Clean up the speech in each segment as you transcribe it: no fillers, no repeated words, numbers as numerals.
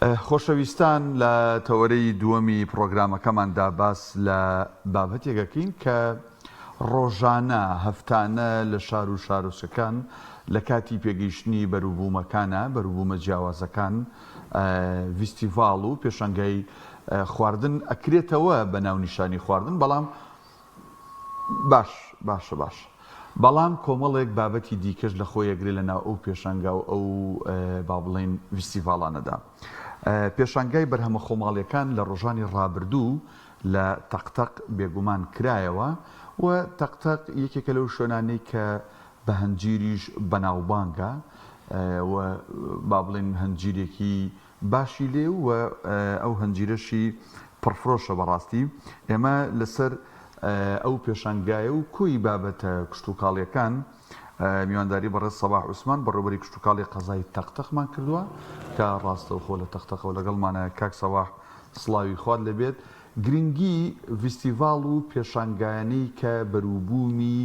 خۆشەویستان لە تەوەرەی دووەمی پڕۆگرامەکەماندا باس لە بابەتێک ئەکەین کە ڕۆژانە، هەفتانە لە شار و شارۆچکەکان لە کاتی پێگەیشتنی بەروبوومەکانا، بەروبوومە جیاوازەکان، ڤیستیڤاڵ و پێشانگای خواردن ئەکرێتەوە بە ناونیشانی خواردن، بەڵام باش باشە باشە بەڵام کۆمەڵێک بابەتی دیکەش لە خۆی ئەگرێ لە ناو ئەو پێشانگا و ئەو با بڵێین ڤیستیڤاڵانەدا. پێشانگای بەرهەمە خۆماڵیەکان لە ڕۆژانی ڕابردوو لە تەقتەق بێگومان کرایەوە و تەقتەق یەکێکە لەو شوێنانەی کە بە هەنجیریش بەناوبانگە و با بڵێین هەنجیرێکی باشی لێ و ئەو هەنجیرەشی پڕفرۆشە بەڕاستی ئێمە لەسەر ئەو پێشانگایە و کۆی بابەتە کشتوکاڵیەکان میوانداری بەڕێز سەباح عوسمان بەڕێوبەری کشتوکاڵی قەزای تەقتەقمان کردووە کە ڕاستەوخۆ لە تەقتەقەوە لەگەڵمانە کاک سەباح سڵاوی خوات لێبێت گرنگی ڤیستیڤاڵ و پێشانگایانەی کە بەروبوومی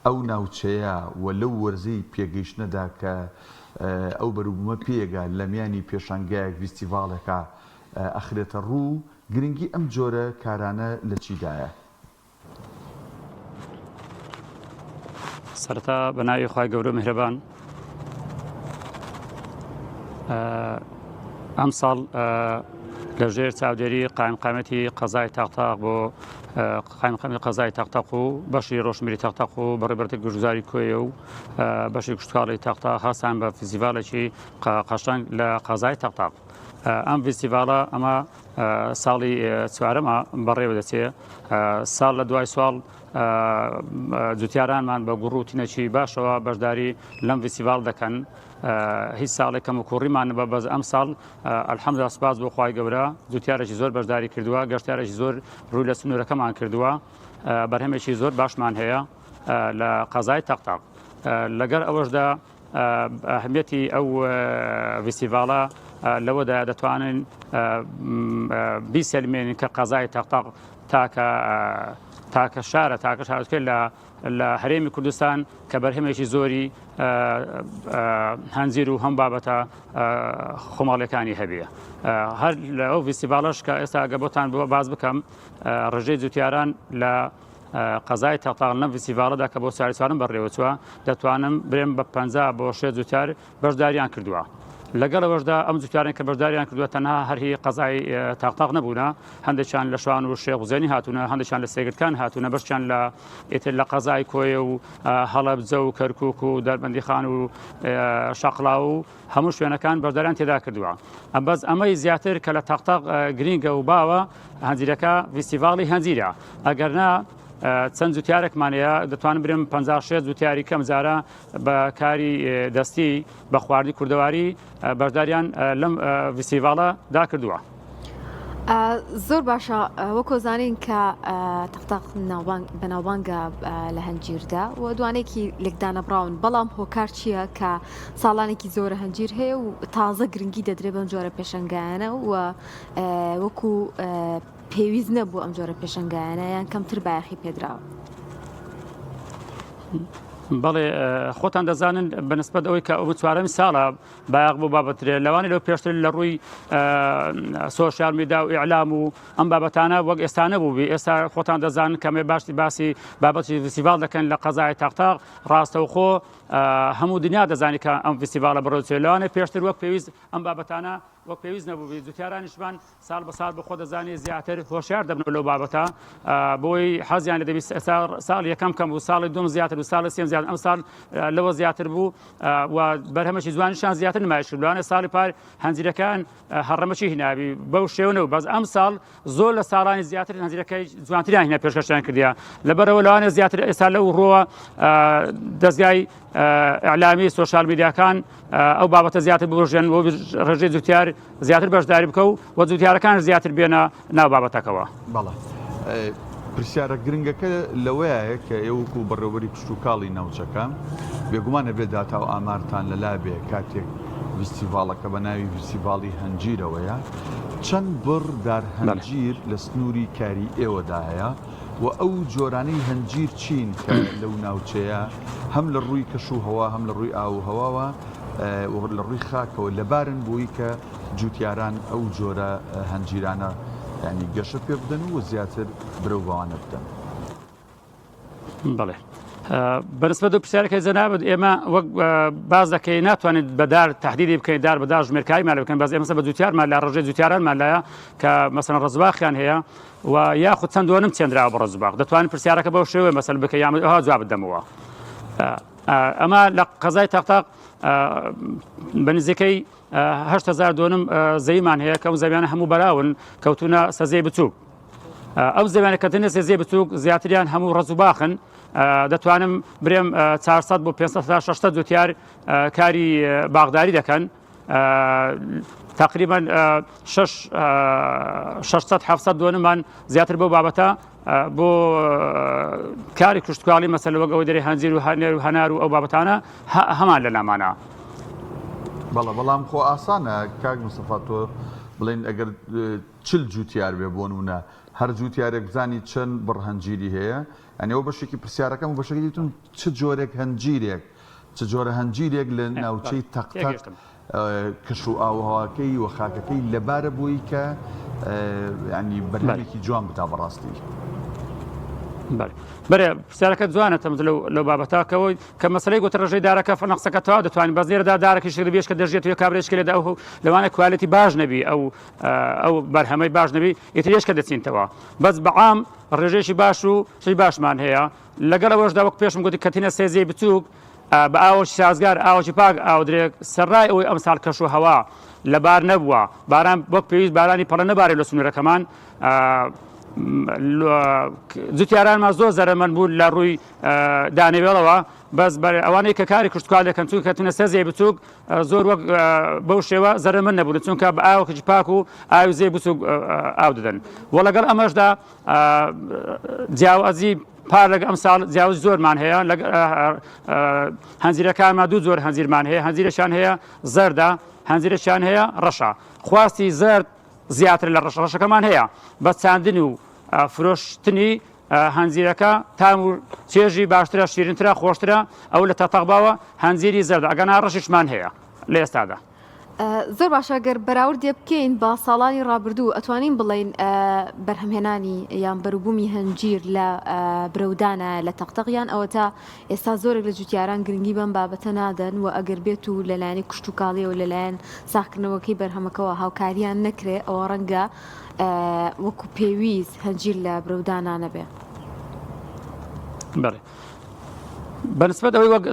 ئەو ناوچەیە و لەو وەرزەی پێگەیشتنەدا کە ئەو بەروبوومە پێیەگا لە میانی پێشانگایەک، ڤیستیڤاڵێکا ئەخرێتە ڕوو، گرنگی ئەم جۆرە کارانە لە چیدایە؟ سەرەتا بە ناوی خوای گەورە و میهرەبان ئەمساڵ لە ژێر چاودێری قایمقامەتی قەزای تاقتاق بۆ قایمقامی قەزای تەقتەق و بەشی ڕۆشنبیری تەقتەق و بەڕێوەبەرایەتی گەشتوگوزاری کۆیە و بەشی کشتوکاڵی تەقتەق هەستان بە فیستیڤاڵێکی قەشەنگ لە قەزای تەقتەق. ئەم فیستیڤاڵە ئەمە ساڵی چوارەمە بەڕێوە دەچێ ساڵ لە دوای ساڵ جوتیارانمان بە گوڕ و تینەکی باشەوە بەشداری لەم فیستیڤاڵ دەکەن هیچ ساڵێک کەم و کوڕیمان بە بەس ئەم ساڵ الحمدللە سوپاس بۆ خوای گەورە جوتیارێکی زۆر بەشداری کردووە گەشتیارێکی زۆر ڕووی لە سنوورەکەمان کردووە بەرهەمێکی زۆر باشمان هەیە لە قەزای تەقتەق لەگەر ئەوەشدا ئەهمیەتی ئەو ڤیستیڤاڵە لەوەدا دەتوانن بیسەلمێنین کە قەزای تەقتەق تاکە تاکە شارە تاکە شارۆچکە لە لە هەرێمی کوردستان کە بەرهەمێکی زۆری هەنجیر و هەم بابەتە خۆماڵیەکانی هەبێ هەر لە ئەو ڤیستیڤاڵەش کە ئێستا ئەگە بۆتان بۆ باز بکەم ڕژەی جوتیاران لە قەزای تەقتاق لەم ڤیستیڤاڵەدا کە بۆ ساری چوارم بەڕێوەچووە دەتوانم برێم بە 50 بۆ شێ جوتیار بەشداریان کردووە. لەگەڵ ئەوەشدا ئەم جوتیاران کە بەشداریان کردووە تەنها هەر هی قەزای تاقتاق نەبوونە، هەندێکیان لە شوان و شێخ حوسێنی هاتوونە، هەندێکیان لە سێگردکان هاتوونە، بەشیان لە ئیتر لە قەزای کۆیە و هەڵەبجە و کەرکوک و دەربەندیخان و شەقڵاو و هەموو شوێنەکان بەشداریان تێدا کردووە. بەس ئەمەی زیاتر کە لە تاقتاق گرینگە و باوە هەنجیرەکە ڤیستیڤاڵی هەنجیرە، ئەگەرنا چەند جوتیارێکمان هەیە دەتوانم برێم 56 جوتیاری کەم جارە بە کاری دەستی بە خواردنی کوردەواری بەشداریان لەم ڤیستیڤاڵە دا کردووە. زۆر باشە وەکۆ زانین کە تەقتەق بەناوبانگە لە هەنجیردا و دوانێکی لێکدانەبڕاون بەڵام هۆکار چییە کە ساڵانێکی زۆرە هەنجیر هەیە و تازە گرنگی دەدرێت بەم جۆرە پێشەنگایانە و وەکو پێویست نەبوو ئەم جۆرە پێشەنگایانە یان کەمتر بایەخی پێدراوە؟ بەڵێ خۆتان دەزانن بەنسبەت ئەوەی کە ئەو چوارەمی ساڵە بایەخ بۆ بابەترێ لەوانە لەو پێشتر لە ڕووی سۆشیال میدا و ئیعلام و ئەم بابەتانە وەک ئێستا نەبووبی ئێستا خۆتان دەزانن کەمێ باشی باسی بابەتی فیستیڤاڵ دەکەن لە قەزای تاقتاق ڕاستەوخۆ هەموو دنیا دەزانی کە ئەم فیستیڤاڵە بڕۆچێ لەوانە پێشتر وەک پێویست ئەم بابەتانە وەک پێویست نەبووبی جوتیارانیشمان ساڵ بە ساڵ بە خۆ دەزانێ زیاتر هۆشیار دەبنەوە لەو بابەتە بۆی حەزیان لە دەبیست ئێستا ساڵ یەکەم کەم بوو ساڵی دوم زیاتر و ساڵی سێم زیاتر ئەم ساڵ لەوە زیاتر بوو و بەرهەمەکی جوانیشان زیاتر نمایش کرد لەوانە ساڵی پار هەنجیرەکان هەڕەمەکی هینابی بەو شێوە و بەس ئەم ساڵ زۆر لە ساڵانی زیاتر هەنجیرەکەی جوانتریان هینا پێشکەشیان کردیا لەبەرەوە لەوانە زیاتر ئێستا لەو ڕووە دەزگای ئیعلامی سۆشیال میدیاکان ئەو بابەتە زیاتر بوروژێن بۆ ڕێژەی جوتیار زیاتر بەشداری بکە و وە جوتیارەکان زیاتر بێنە ناو بابەتەکەوە. بەڵێ پرسیارە گرنگەکە لەوەیە کە ئێوە وەکو بەڕێوەبەری کشتوکاڵی ناوچەکە بێگومان ئەبێ داتا و ئامارتان لەلا بێ کاتێک ڤیستیڤاڵەکە بە ناوی ڤیستیڤاڵی هەنجیرەوەیە چەند بڕ دار هەنجیر لە سنووری کاری ئێوەدا هەیە؟ و ئەو جۆرانەی هەنجیر چین کە لەو ناوچەیە هەم لە ڕووی کەش و هەوا هەم لە ڕووی ئاو و هەواوە و لە ڕووی خاکەوە لەبارن بۆی کە جوتیاران ئەو جۆرە هەنجیرانە یانی گەشە پێ بدەن و زیاتر برەو بەوانە بدەن؟ بەڵێ بەنسبەت و پرسیارەکەی جەنابت ئێمە وەک باز دەکەی ناتوانێت بەدار تهدیدی بکەین دار بەدار ژمێرکاریمان بکەن بەس ئێمە بە جوتیارمان لە ڕژێ جوتیارانمان لایە کە مەسەن ڕزباخیان هەیە و یاخود چەند دۆنم چێنراوە بە ڕزباخ دەتوانین پرسیارەکە بەو شێوەیە مەسەل بکە یان ئەوها جواب بدەمەوە ئەمە لە قەزای تەقتەق بە نزیکەی 8000 دۆنم زەویمان هەیە کە ئەو زەویانە هەموو بەراون کەوتونە سەزەی بچووک ئەو زەویانە کە دەنێ سێزێ بچووک زیاتریان هەموو ڕەز و باخن دەتوانم برێم 400 بۆ 500 تا 600 جوتیار کاری باغداری دەکەن تقریبا 600 700 دۆنمان زیاتر بۆ بابەتە بۆ کاری کشتتوکاڵی مەسەل وەک ئەوەی دەرێ هەنجیر و هەنێر و هەنار و ئەو بابەتانە هەمان لە لامانە. بەڵێ بەڵام خۆ ئاسانە کاک مستەفا تۆ بڵێن ئەگەر 40 جوتیار بێ بۆ نمونە هەر جوتیارێک بزانی چەند بڕ هەنجیری هەیە یانی ئەوە بەشێکی پرسیارەکەم و بەشێکی دیتم چ جۆرێک هەنجیرێک چ جۆرە هەنجیرێک لە ناوچەی تەق تەق کەش و ئاووهەواکەی و خاکەکەی لەبارە بۆی کە ینی بەرهەمێکی جوان بدا بەڕاستی. بەرێ پرسیارەکە جوانە تەمز لەو لەو بابەتاکەەوەی کە مەسلەی گوتە ڕژەی دارەکە فەنەقسەکە تەواو دەتوانین بەس لێرەدا دارەکەی شکل بێش کە دەژێت و کابرێش کە لێدا ئەو لەوانە quality باش نەبی ئەو ئەو بەرهەمەی باش نەبی ئیتر کە دەچینتەوە بەس بەعام ڕێژەیەکی باش و شتی باشمان هەیە لەگەڵ ئەوەشدا وەک پێشم گوتی کەتینە سێزەی بچووک بە ئاوەکی سازگار ئاوەکی پاک ئاودرێک سەرڕای ئەوەی ئەمساڵ کەش و هەوا لەبار نەبووە باران وەک پێویست بارانی پەڵە نەبارێ لە سنوورەکەمان جوتیارانمان زۆر زەرەمەند بوون لە ڕووی دانەوێڵەوە بەس ئەوانەی کە کاری کشتکال دەکەن چونکە کەتونە سەزێ بچووک زۆر وەک بەو شێوە زەرەمەند نەبوون چونکە بە ئاوەکی پاک و ئاوی زێ بچووک ئاو دەدەن وە لەگەڵ ئەمەشدا جیاوازی پار لەگە ئەم ساڵ جیاوازی زۆرمان هەیە لە هەنجیرەکانمان دوو جۆر هەنجیرمان هەیە هەنجیرەشان هەیە زەردە هەنجیرەشان هەیە ڕەشە خواستی زەرد زیاتر لە ڕەش ڕەشەکەمان هەیە بە چاندن و فرۆشتنی هەنجیرەکە تام و چێژی باشترە شیرنترە خۆشترە ئەو لە تەتەق باوە هەنجیری زەردە ئەگەنا ڕەشیشمان هەیە لە ئێستادا. زۆر باشە گەر بەراوردێ بکەین بە ساڵانی ڕابردوو ئەتوانین بڵێین بەرهەمهێنانی یان بەروبوومی هەنجیر لە برەودانە لە تەقتەق یان ئەوەتا ئێستا زۆرێک لە جوتیاران گرنگی بەم بابەتە نادەن و ئەگەر بێت و لەلایەنی کشتوکاڵیەوە لەلایەن ساغکردنەوەکەی بەرهەمەکەوە هاوکاریان نەکرێ ئەوە ڕەنگە وەکو پێویست هەنجیر لە برەودانا نەبێ. بەڵێ بەنسبەت ئەوەی وەک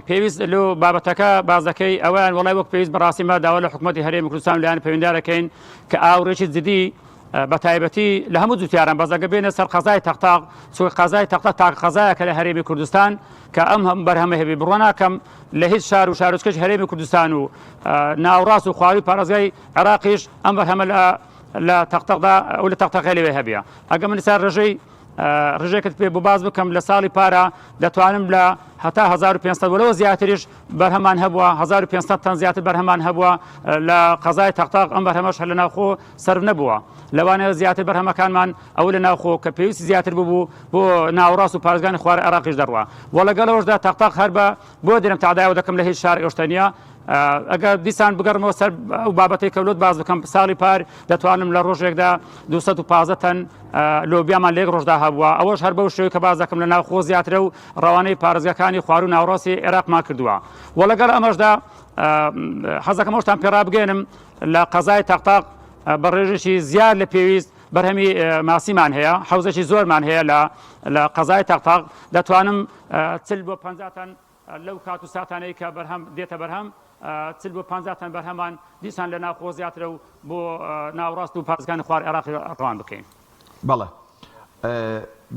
پێویست لۆ بابەتەکە باس دەکەی ئەویان وڵای وەک پێویست بەڕاستی ما داوا لە حکوومەتی هەرێمی کوردستان لایەن پەیوەندارەکەین کە ئاوڕێکی جدی بە تایبەتی لە هەموو جوتیاران بەس ئەگە بێنە سەر قەزای تەختاق چونکە قەزای تەختە تاک قەزایەکە لە هەرێمی کوردستان کە ئەم هەم بەرهەمە هەبی بڕوا ناکەم لە هیچ شار و شارۆچکەش هەرێمی کوردستان و ناوڕاست و خواروی پارێزگای عێراقیش ئەم بەرهەمە لە لە تەختەقدا ئەو لە تەختەقی لەوێ هەبیە ئەگە من سەر ڕێژەی ڕژێکت پێ بۆ باس بکەم لە ساڵی پارە دەتوانم لە هەتا 1500 وەلەوە زیاتریش بەرهەمان هەبووە 1500 تەن زیاتر بەرهەمان هەبووە لە قەزای تەقتاق ئەم بەرهەمەش هەر لە ناوخۆ سەرف نەبووە لەوانەیە زیاتر بەرهەمەکانمان ئەو لە ناوخۆ کە پێویستی زیاتر ببوو بۆ ناوەڕاست و پارێزگانی خوار عێراقیش دەڕوا وە لەگەڵەوەشدا تەقتاق هەر بە بۆ درم تادایەوە دەکەم لە هیچ شار ئێشتە نییە ئەگەر دیسان بگەڕمەوە سەر ئەو بابەتەی کە لۆت باس بکەم ساڵی پار دەتوانم لە ڕۆژێکدا 215 تەن لۆبیامان لێک ڕۆژدا هەبووە ئەوەش هەر بەو شێوەی کە باس دەکەم لە ناوخۆ زیاترە و ڕەوانەی پارێزگاکانی خوارو ناوەڕاستی عێراقمان کردووە و لەگەڵ ئەمەشدا حەزەکەم ئەوشتان پێڕابگەێنم لە قەزای تەقتاق بە ڕێژێکی زیاد لە پێویست بەرهەمی ماسیمان هەیە حەوزێکی زۆرمان هەیە لە لە قەزای تەقتاق دەتوانم چل بۆ 50 تەن لەو کات و ساتانەی کە بەرهەم دێتە بەرهەم چل بۆ 50 تەن بەرهەمان دیسان لە ناوخۆ زیاترە و بۆ ناوەڕاست و پارێزگانی خوار عێراقی ڕەوان بکەین. بەڵێ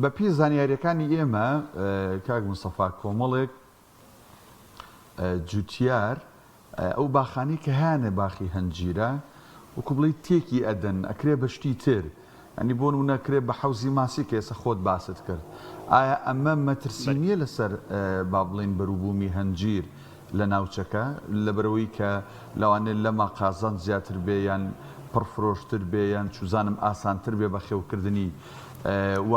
بە پێی زانیاریەکانی ئێمە کاک مستەفا کۆمەڵێک جوتیار ئەو باخانەی کە هەیانە باخی هەنجیرە وەکو بڵێی تێکی ئەدەن ئەکرێ بە شتی تر یانی بۆ نمونە ئەکرێ بە حەوزی ماسی کە ئێستا خۆت باست کرد ئایا ئەمە مەترسی نییە لەسەر با بڵێین بەروبوومی هەنجیر لە ناوچەکە لەبەرئەوەی کە لەوانەیە لەمە قازانج زیاتر بێ یان پڕفرۆشتر بێ یان چوزانم ئاسانتر بێ بەخێوکردنی و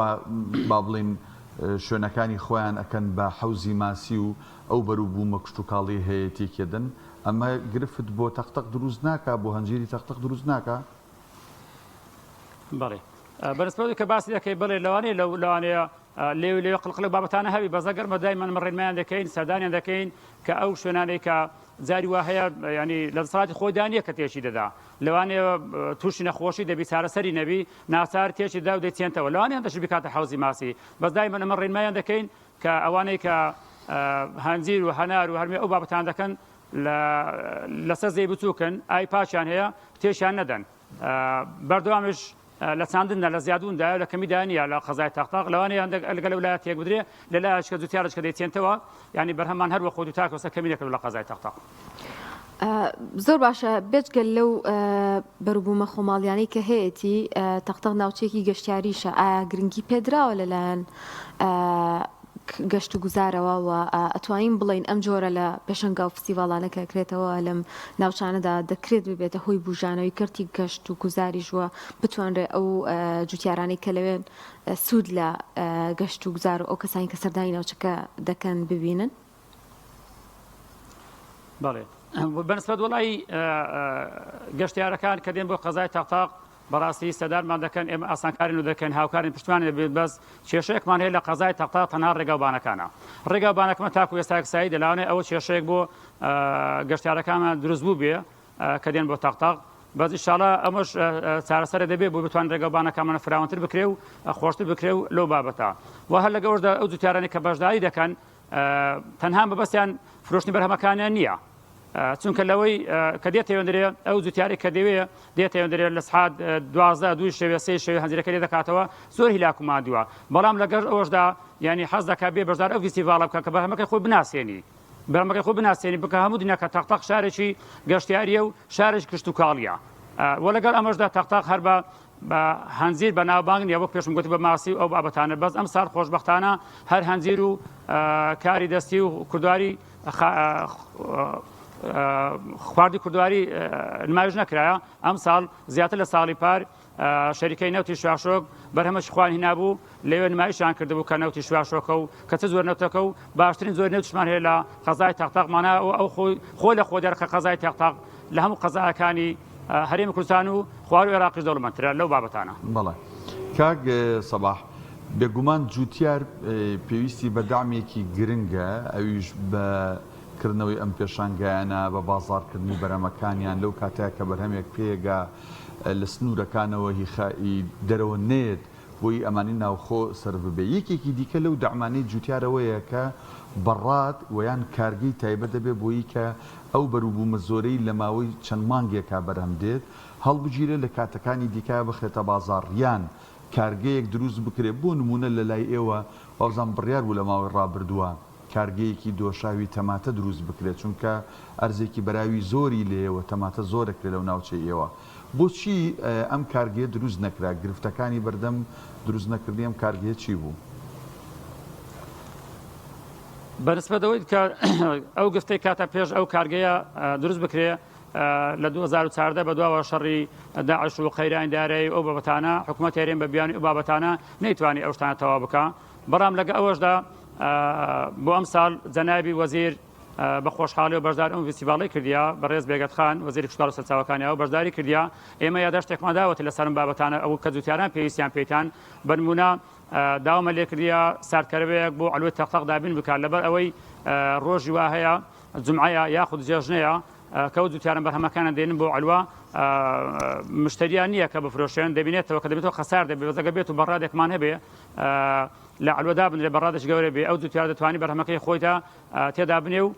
با بڵێین شوێنەکانی خۆیان ئەکەن بە حەوزی ماسی و ئەو بەروبوومە کشتوکاڵی هەیە تێکیەدەن. ئەمە گرفت بۆ تەقتەق دروست ناکا بۆ هەنجیری تەقتەق دروست ناکا؟ بەڵێ بەرزپەوی کە باسی دەکەی بڵێ لەوانەیە لەو لەوانەیە لێو لێ قڵقلە بابەتانە هەبی بەس ئەگەر مە دایمەن مە ڕێنمایان دەکەین سەردانیان دەکەین کە ئەو شوێنانەی کە جاری وا هەیە ینی لە دەسەڵاتی خۆیدا نییە کە تێکی دەدا لەوانەیە تووشی نەخۆشی دەبی چارەسەری نەبی ناچار تێکی دا و دەیچێنتەوە لەوانەیە هەندەشی بکاتە حەوزی ماسی بەس دایمەن ئەمە ڕێنمایان دەکەین کە ئەوانەی کە هەنجیر و هەنار و هەرمێ ئەو بابەتان دەکەن لەسەر زەی بچووکن ئای پاچیان هەیە تێشیان نەدەن بەردەوامیش لە چاندندا لە زیادبووندایە و لە کەمیدا نییە لە قەزای تەقتەق لەوانەیە هەندێک لەگەل ئەو لایە تێک بدرێ لە لایەک کە جوتیارش کە دەیچێنتەوە یانی بەرهەممان هەر وەخۆ دوو تاکۆسە کەمی نەکردووە لە قەزای تەقتەق. زۆر باشە بێجگە لەو بەروبوومە خۆماڵیانەی کە هەیەتی تەقتەق ناوچەیەکی گەشتیاریشە ئایا گرنگی پێدراوە لەلایەن گەشت و گوزارەوە و ئەتوانین بڵێین ئەم جۆرە لە پێشەنگا و فستیڤاڵانە کە ئەکرێتەوە لەم ناوچانەدا دەکرێت ببێتە هۆی بوژانەوەی کەرتی گەشت و گوزاریش و بتوانرێ ئەو جوتیارانەی کە لەوێن سوود لە گەشت و گوزار و ئەو کەسانی کە سەردانی ناوچەکە دەکەن ببینن؟ بەڵێ بەنسبەت وەڵی گەشتیارەکان کە دێن بۆ قەزای تاقتاق بەڕاستی سەردانمان دەکەن ئێمە ئاسانکارین و دەکەین هاوکارین پشتیوانی دەبێت بەس کێشەیەکمان هەیە لە قەزای تەقتا تەنها ڕێگاوبانەکانە ڕێگاوبانەکەمان تاکو ئێستا یەکسایی دەلاوانەیە ئەوە کێشەیەک بۆ گەشتیارەکانمان دروست بوو بێ کە دێن بۆ تەقتەق بەس ئیشاڵا ئەمەش چارەسەرە دەبێ بۆ بتوان ڕێگەوبانەکانمان فراوانتر بکرێ و خۆشتر بکرێ و لەو بابەتە و هەر لەگەڵدا ئەو جوتیارانەی کە بەشداری دەکەن تەنها مەبەستیان فرۆشتنی بەرهەمەکانیان نییە چونکە لەوەی کە دێتە وێندرێ ئەو جوتیارێک کە دەوێ دێتە وێندرێ لە سعات دوازدە دووی شەوێ سێ شەوێ هەنجیرەکە لێ دەکاتەوە زۆر هیلاک و ماندووە بەڵام لەگەڵ ئەوەشدا یعنی حەز دەکات بێ بەشدار ئەو فیستیڤاڵە بکە کە بەرهەمەکەی خۆی بناسێنی بەرهەمەکەی خۆی بناسێنی بکە هەموو دنیا کە تەقتەق شارێکی گەشتیاریە و شارێکی کشتوکاڵیە و لەگەڵ ئەمەشدا تەقتەق هەر بە بە هەنجیر بەناوبانگ نیە وەک پێشم گوتی بە ماسی و ئەو بابەتانە بەس ئەمساڵ خۆشبەختانە هەر هەنجیر و کاری دەستی و کوردواری خواردی کوردواری نمایش نەکرایە ئەمساڵ زیاتر لە ساڵی پار شەریکەی نەوتی شاشۆک بەرهەمەش خوان هینابوو لەوێ نمایشیان کردبوو کە نەوتی شواشۆکە و کە چ زۆر نەوتەکە و باشترین زۆر نەوتشمان هەیە لە قەزای تەقتەق مانا ئەو خۆی خۆی لە خۆ دەرخە قەزای تەقتەق لە هەموو قەزاکانی هەرێمی کوردستان و خوار و عێراقیش دەوڵەمەندترە لەو بابەتانە. بەڵێ کاک سەباح، بێگومان جووتیار پێویستی بە دەعمێکی گرنگە، ئەویش بە کردنەوەی ئەم پێشانگایانە، بە بازاڕکردنی بەرهەمەکانیان لەو کاتەیا کە بەرهەمێک پێگا لە سنوورەکانەوە هی خا ی دەرەوە نەیەت بۆی ئەمانی ناوخۆ سەرف ببێ. یەکێکی دیکە لەو دەعمانەی جووتیار ئەوەیە کە بەڕاد وە یان کارگەی تایبەت دەبێ بۆی کە ئەو بەروبوومە زۆرەی لە ماوەی چەند مانگێکا بەرهەم دێت هەڵبگیرێ لە کاتەکانی دیکە بخرێتە بازاڕ یان کارگەیەک دروست بکرێ بۆ نموونە لە لای ئێوە وابزانم بڕیار بوو لە ماوەی ڕابردووە کارگەیەکی دۆشاوی تەماتە دروست بکرێت چونکە ئەرزێکی بەراوی زۆری لێیە و تەماتە زۆر ئەکرێت لەو ناوچەی ئێوە. بۆچی ئەم کارگەیە دروست نەکرا؟ گرفتەکانی بەردەم دروست نەکردنی ئەم کارگەیە چی بوو؟ بەنسبەت ئەوەی کە ئەو گرفتەی کاتە پێش ئەو کارگەیە دروست بکرێ لە 2014 بەدواوە شەڕی داعش و قەیرانی دارایی ئەو بابەتانە حکوومەت هەرێم بە بیانی ئەو بابەتانە نەیتوانی ئەو شتانە تەواو بکە بەڵام لەگە ئەوەشدا بۆ ئەم ساڵ جەنابی وەزیر بە خۆشحاڵیەوە بەشداری ئەم ڤیستیڤاڵەی کردیە، بەڕێز بێگەرد خان وەزیری کشتوکاڵ و سەرچاوەکانی ئاو بەشداری کردیە، ئێمە یاداشتێکمان داوەتە لەسەر ئەم بابەتانە ئەو کە جوتیاران پێویستیان پێیتان، بەنمونە داوامان لێکردیە ساردکەرەوەیەک بۆ عەلوەی تەقتەق دابین بکات لەبەر ئەوەی ڕۆژی وا هەیە جومعەیە یاخود جێژنەیە کە ئەو جوتیاران بەرهەمەکانیان دێنن بۆ عەلوە مشتریان نییە کە بفرۆشێن دەبینێتەوە کە دەبێتەوە خەسار دەبێت بەس ئەگەر بێت و بەڕادێکمان هەبێ لە عەلوە دابنرێ بەڕادێکی گەورە بێ ئەو جوتیار دەتوانی بەرهەمەکەی خۆیدا تێدا بنێ و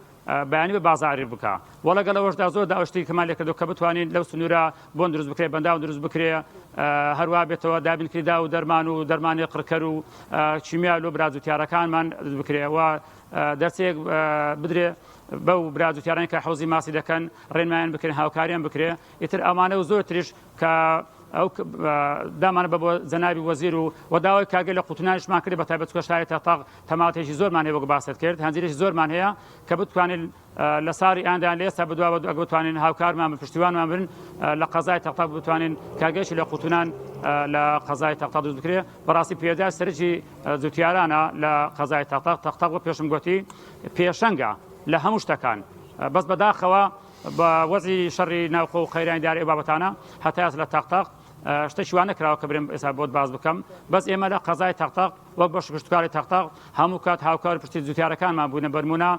بەیانی بە بازاری بکا وە لەگەڵ ئەوەشدا زۆر داوای شتی کەمان لێکردو کە بتوانین لەو سنوورە بۆن دروست بکرێ بەنداو دروست بکرێ هەروە بێتەوە دابینکردنی داو و دەرمان و دەرمانی قڕکەر و کیمیا لۆ برا جوتیارەکانمان دروست بکرێ و دەرچەیەک بدرێ بەو برا جوتیارانی کە حەوزی ماسی دەکەن ڕێنمایان بکرێن هاوکاریان بکرێ ئیتر ئەمانە و زۆر تریش کە ئەو دامانە بە بۆ جەنابی وەزیر و و داوای کارگە لە قوتونانیشمان کرد بە تایبەت چونکە شاری تەقتەق تەماتێکی زۆرمان هەیە وەک باست کرد هەنجیرێکی زۆرمان هەیە کە بتوانین لە ساڵی ئایندە لە ئێستا بەدواوە ئەگەر بتوانین هاوکارمان بن پشتیوانمان بن لە قەزای تەقتەق بتوانین کارگەیەکی لە قوتونان لە قەزای تەقتەق دروست بکرێ بەڕاستی پێدا سەرنجی جوتیارانە لە قەزای تەقتەق تەقتەق وەک پێشم گوتی پێشەنگە لە هەموو شتەکان بەس بەداخەوە. بە وەزی شەڕی ناوخۆ و قەیرانی دارایی ئەو بابەتانە هەتا ئێستا لە تەقتەق شتێکی وا نەکراوە کە برێم ئێستا بۆت باس بکەم بەس ئێمە لە قەزای تەقتەق وەک بەش کشتوکاڵی تەقتەق هەموو کات هاوکار پشتی جوتیارەکانمان بوونە بەرمونە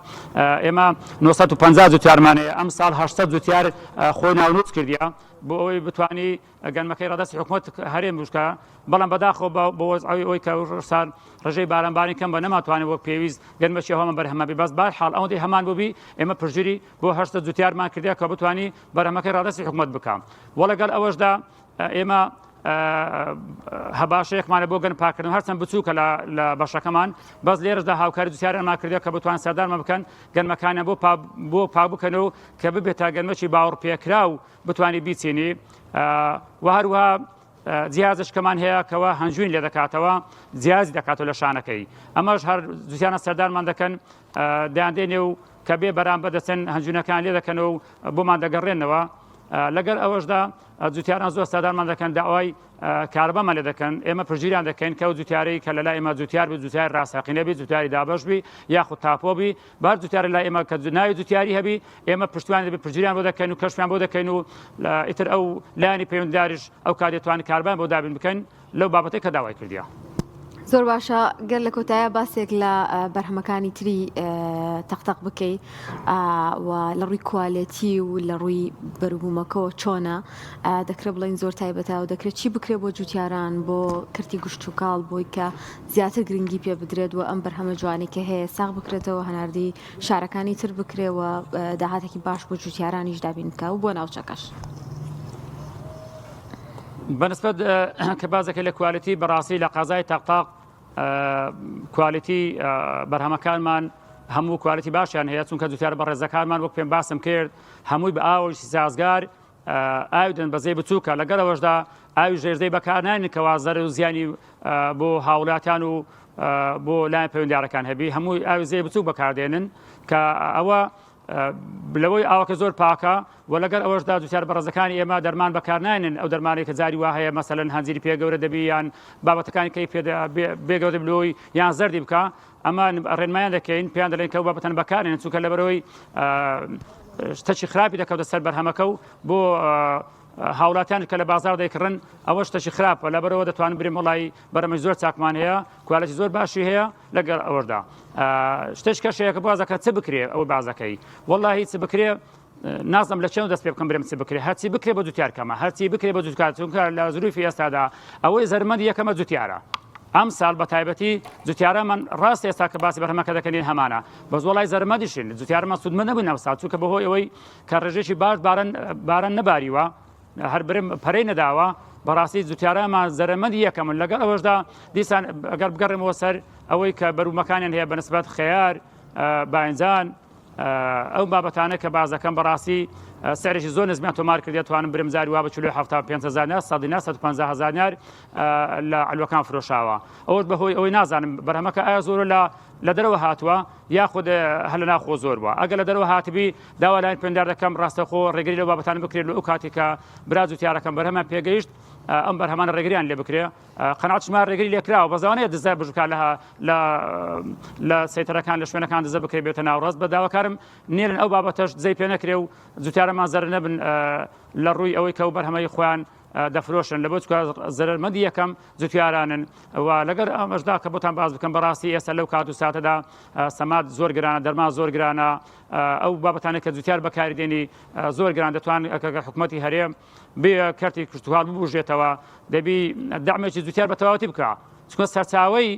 ئێمە 950 جوتیارمان هەیە ئەم ساڵ 800 جوتیار خۆی ناونووس کردیە بۆ ئەوەی بتانی گەنمەکەی ڕادەستی حکومەت هەرێم بووشکە بەڵام بەداخەوە بە وەزعی ئەوی کە ڕسان ڕژەی بارانبارین کەم بە نەماتوانێت وەک پێویست گەنمەکی هەمان بەرهەمە بی بەس بار حاڵ ئەوەندەی هەمان بووبی ئێمە پشتگیری بۆ هەشتە جوتیارمان کردیا کە بتانی بەرهەمەکەی ڕادەستی حکومەت بکە وە لەگەڵ ئەوەشدا ئێمە هەباشەیەکمانە بۆ گەن پاکردن هەرچەند بچووکە لە بەشەکەمان بەس لێرەشدا هاوکاری جوتیارانمان کردە کە بتوان سەردانمان بکەن گەنمەکانیان بۆ بۆ پاک بکەن و کە ببێت تا گەنمەکی باوەڕ پێکراو بتانی بیچینی و هەروەها جیازشکەمان هەیە کەەوە هەنجوین لێ دەکاتەوە جیازی دەکاتەوە لە شانەکەی ئەمەش هەر جوتیانە سەردانمان دەکەن دەیاندێنێ و کە بێ بەرامبەر دەچن هەنجونەکان لێ دەکەن و بۆمان دەگەڕێنەوە لەگەر ئەوەشدا جوتیاران زۆر سەردانمان دەکەن داوای کارەبامان لێ دەکەن ئێمە پشتگیریان دەکەین کە ئەو جوتیارەی کە لەلای ئێمە جوتیار بی جوتیار ڕاستەقینە بی جوتیاری دابەش بی یاخود تاپۆ بی بار جوتیار لای ئێمە کە ناوی جوتیاری هەبی ئێمە پشتیوان دەبی پشتگیریان بۆ دەکەین و کەشفیان بۆ دەکەین و ئیتر ئەو لایەنی پەیوەندیداریش ئەو کات دەتوانن کارەبایان بۆ دابین بکەن لەو بابەتەی کە داوای کردیە. زۆر باشە گەر لە کۆتایە باسێک لە بەرهەمەکانی تری تەقتەق بکەی و لە ڕووی کوالێتی و لە ڕووی بەروبوومەکەەوە چۆنە دەکرێت بڵین زۆر تایبەتە و دەکرێت چی بکرێت بۆ جوتیاران بۆ کەرتی گشتوکاڵ بۆی کە زیاتر گرنگی پێ بدرێت و ئەم بەرهەمە جوانی کە هەیە ساغ بکرێتەوە هەناردی شارەکانی تر بکرێ و داهاتێکی باش بۆ جوتیارانیش دابین بکە و بۆ ناوچەکەش. بەنسبەت کە بازەکە لە quality بەڕاستی لە قەزای تەقتەق quality بەرهەمەکانمان هەموو quality باشیان هەیە چونکە جوتیار بەڕێزەکانمان وەک پێم باسم کرد هەمووی بە ئاوی سازگار ئاوی دەن بەزەی بچووکە لەگەڵ ئەوەشدا ئاوی ژێرزەی بەکارناین کەوا زەرەر و زیانی بۆ هاوڵاتیان و بۆ لایەن پەیوەندیارەکان هەبی هەمووی ئاوی زێ بچووک بەکاردێنن کە ئەوە لەوەی ئاوەکە زۆر پاکە و لەگەر ئەوەشدا جوتیار بەڕێزەکانی ئێمە دەرمان بەکارناێنن ئەو دەرمانەی کە جاری وا هەیە مەسەلەن هەنجیری پێ گەورە دەبی یان بابەتەکانی کەی پێ بێگەورە دەبی لۆی یان زەردی بکە ئەمە ڕێنمایان دەکەین پێیان دەڵێن کە ئەو بابەتان بەکارێن چونکە لەبەرەوەی شتەکی خراپی دەکەوتە سەر بەرهەمەکە و بۆ هاوڵاتیان کە لە بازار دەیکڕن ئەوە شتەکی خراپە لەبەرەوە دەتوانن برێم وڵی بەرەمەش زۆر چاکمان هەیە quality زۆر باشی هەیە لەگەڵ ئەوەشدا شتێک کەشەیەکە بازەکە چ بکرێ ئەو بازەکەی وەڵی چ بکرێ نازم لە چێن دەست پێ بکەم برێم چ بکرێ هەرچی بکرێ بە جوتیار کەمە هەرچی بکرێ بە جوتکار چونکە لە زروفی ئێستادا ئەوەی زەرمەندی یەکەمە جوتیارە ئەم ساڵ بە تایبەتی جوتیارەمان ڕاست ئێستا کە باسی بەرهەمەکە دەکەنین هەمانە بەس وەڵای زەرمەندیشین جوتیارمان سوودمەند نەبوون ئەم ساڵ چونکە بەهۆی ئەوەی کە ڕێژێکی باش باران باران نەباریوە هەر برم پەرەی نەداوە بەڕاستی جوتیارانمان زەرەمەندی یەکەمن لەگەڵ ئەوەشدا دیسان ئەگەر بگەڕێمەوە سەر ئەوەی کە بەرومەکانیان هەیە بەنسبەت خەیار باینجان ئەو بابەتانە کە باس دەکەم بەڕاستی سعرێکی زۆر نزمیان تۆمار کردێت توانم برم جاری وا بە 45 هزار دینار 100 دینار 150 هزار دینار لە عەلوەکان فرۆشاوە ئەوەش بەهۆی ئەوەی نازانم بەرهەمەکە ئایا زۆرە لە لە دەرەوە هاتووە یاخود هەر لە ناوخۆ زۆر بووە ئەگەر لە دەرەوە هاتبی داوا لایەن پێندار دەکەم ڕاستەخۆ ڕێگری لەو بابەتانە بکرێت لە ئەو کاتێک کە برا جوتیارەکەم بەرهەمان پێگەیشت ئەم بەرهەمانە ڕێگریان لێ بکرێ قەناعەت شما ڕێگری لێکراوە بەس لەوانەیە دزە بژکا لە لە لە سەیتەرەکان لە شوێنەکان دزە بکرێ بێتە ناوڕاست بە داواکارم نێرن ئەو بابەتەش دزەی پێ نەکرێ و جوتیارەمان زەرەر نەبن لە ڕووی ئەوەی کە ئەو بەرهەمەی خۆیان دەفرۆشن لە بۆ چکە زەرەرمەندی یەکەم جوتیارانن و لەگەر ئەمەشدا کە بۆتان باس بکەم بەڕاستی ئێستا لەو کات و ساتەدا سەماد زۆر گرانە دەرمان زۆر گرانە ئەو بابەتانە کە جوتیار بەکاری دێنی زۆر گران دەتوان ئەگەر حکوومەتی هەرێم بێ کەرتی کشتوکاڵ ببوژێتەوە دەبی دەعمێکی جوتیار بە تەواوەتی بکە چونکە سەرچاوەی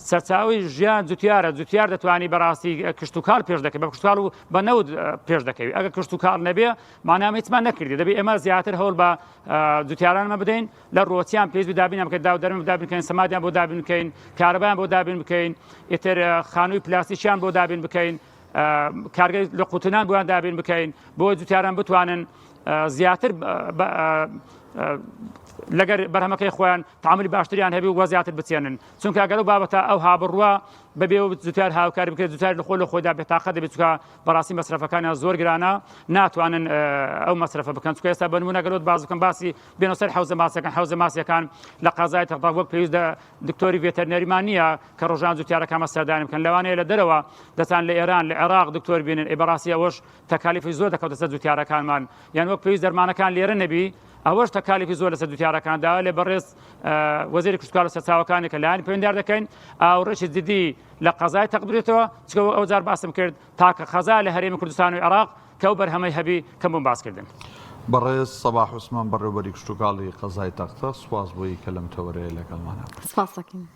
سەرچاوی ژیان جوتیارە جوتیار دەتوانی بەڕاستی کشتتوکاڵ پێش دەکەێت بە کشتتوکاڵ و بە نەوت پێش دەکەوی ئەگە کشتتوکاڵ نەبێ مانامە هیچمان نەکردی دەبێ ئێمە زیاتر هەوڵ بە جوتیارانمە بدەین لە ڕۆچیان پێویست دابین بکەین داو دەرم دابین بکەین سەمادیان بۆ دابین بکەین کارەبایان بۆ دابین بکەین ئیتر خانووی پلاستیکیان بۆ دابین بکەین کارگەی لە قوتنان بۆیان دابین بکەین بۆ جوتیاران بتوانن زیاتر. لەگەر بەرهەمەکەی خۆیان تعاملی باشتریان هەبی و زیاتر بچێنن چونکە ئەگەر ئەو بابەتە ئەو هابڕوە بەبێ و جوتیار هاوکاری بکرێت جوتیار لە خۆ لە خۆیدا بێتاقەت دەبێت چونکە بەڕاستی مەسرەفەکانیان زۆر گرانە ناتوانن ئەو مەسرەفە بکەن چونکە ئێستا بە نمونە گەرۆت باز بکەم باسی بێنە سەر حەوزە ماسیەکان حەوزە ماسیەکان لە قەزای تەقدا وەک پێویست دکتۆری ڤێتەرنەریمان نییە کە ڕۆژان جوتیارەکانمە سەردانی بکەن لەوانەیە لە دەرەوە دەتان لە ئێران لە عێراق دکتۆر بینن ئەی بەڕاستی ئەوەش تەکالیفی زۆر دەکەوتە سەر جوتیارەکانمان یان وەک پێویست دەرمانەکان لێرە نەبی ئەوەش تەکالیفی زۆر لەسەر جوتیارەکان داوا لێ بەڕێز وەزیری کشتوکاڵ و سەرچاوەکانی کە لایەنی پەیوەندیدار دەکەین ئاوڕێکی جدی لە قەزای تەق بدرێتەوە چونکە وەک ئەو جار باسم کرد تاکە قەزا لە هەرێمی کوردستان و عێراق کە ئەو بەرهەمەی هەبی کەم بۆم باس کردن. بەڕێز سەباح عوسمان بەڕێوبەری کشتوکاڵی قەزای تەقتەق سوپاس بۆ ی کە لەم تەوەرەیە لەگەڵمانا بووی. سپاس دەکەین.